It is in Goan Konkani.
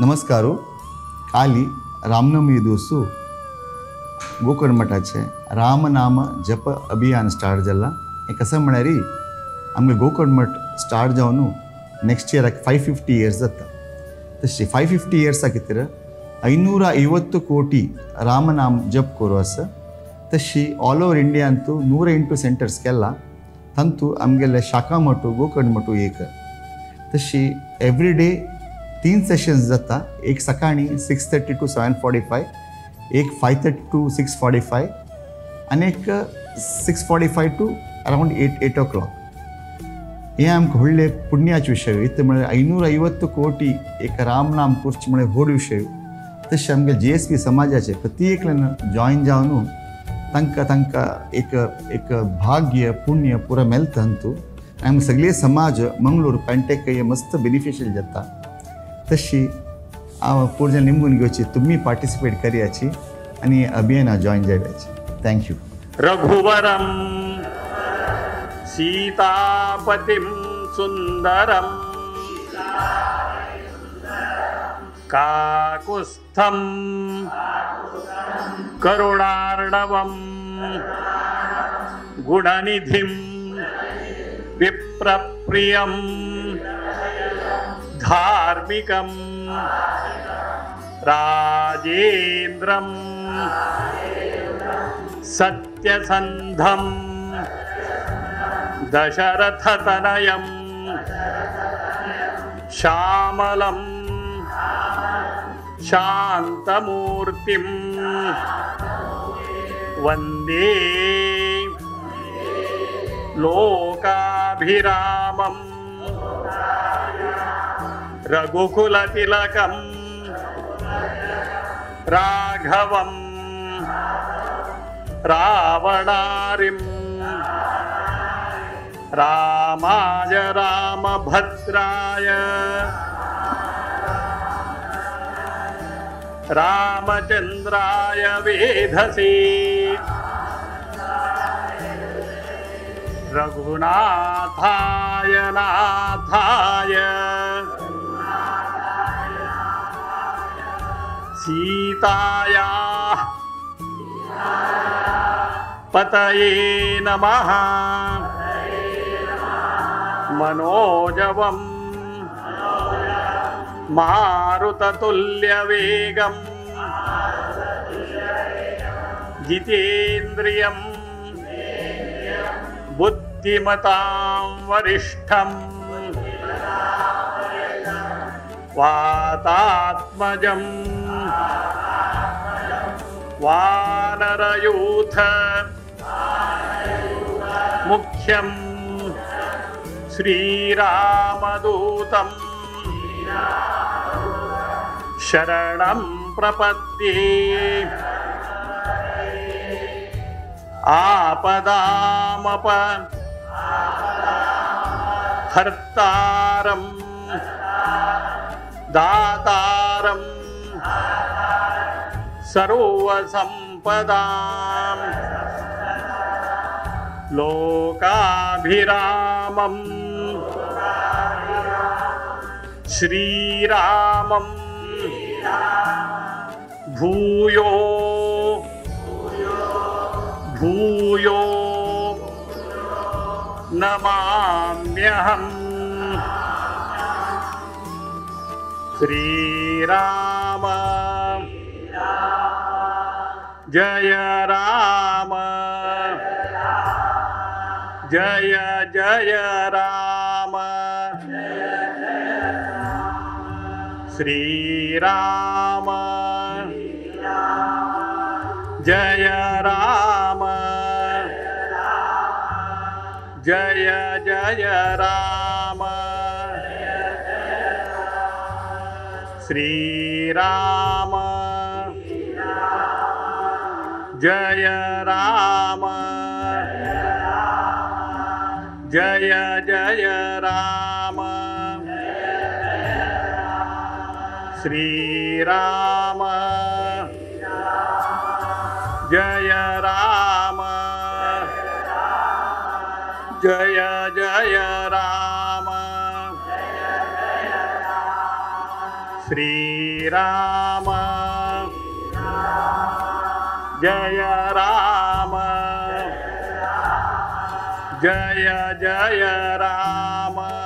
नमस्कार. काली रामनवमी दिवसू गोकर्ण मठाचें रामनाम जप अभियान स्टार्ट जाला. हें कसं म्हळ्यार आमगे गोकर्ण मठ स्टार्ट जावन नेक्स्ट इयराक 550 इयर्स जाता. तशी 550 इयर्सा खातीर 550 कोटी रामनाम जप करू आसा. तशी ऑल ओवर इंडियांतू 108 सेंटर्स केला. तांतू आमगेले शाखा मठू गोकर्ण मठू एक. तशी एवरी डे 3 सेशन्स जाता. एक सकाळी 6:30 to 7:45, एक 5:30 to 6:45 आनी एक 6:45 टू अरावंड 8 o'clock. हें आमकां व्हडलें पुण्याचे विशय. इतलें म्हळ्यार 550 कोटी एक रामनाम करचें म्हळ्यार व्हड विशय. तशें आमगे GSB समाजाचे प्रति एकल्यान जॉयन जावन तांकां तांकां एक एक भाग्य पुण्य पुरो मेळटा अंतू. आमी सगळे समाज मंगळूर पेंटेक हे मस्त बेनिफिशियल जाता. तशी हांव पुर्जन निमगून घेवची तुमी पार्टिसिपेट करयाची आनी अभियाना जॉयन जावयाची. Thank you. रघुवरम सीतापतिं सुंदरम काकुत्स्थं करुणार्णवं गुणनिधिं विप्रप्रियं धार्मिकं राजेंद्रं सत्यसंधं दशरथतनयं श्यामलं शांतमूर्तिं वंदे लोकाभिरामं रघुकुलतिलकं राघवं रावणारिं रामाय रामभद्राय रामचंद्राय वेधसे रघुनाथाय नाथाय सीताया पतये नमः. मनोजवं मारुततुल्यवेगं जितेन्द्रियं बुद्धिमतां वरिष्ठं वातात्मजं वानरयूथ मुख्यं श्रीरामदूतं शरणं प्रपद्ये. आपदामप हर्तारं दातारं सर्वसंपदां लोकाभिरामं श्रीरामं भूयो भूयो नमाम्यहम्. श्रीराम जय राम जय जय राम. श्रीराम जय राम जय जय राम. श्रीराम जय राम जय जय राम. श्रीराम जय राम जय जय राम. श्री राम जय राम जय जय राम।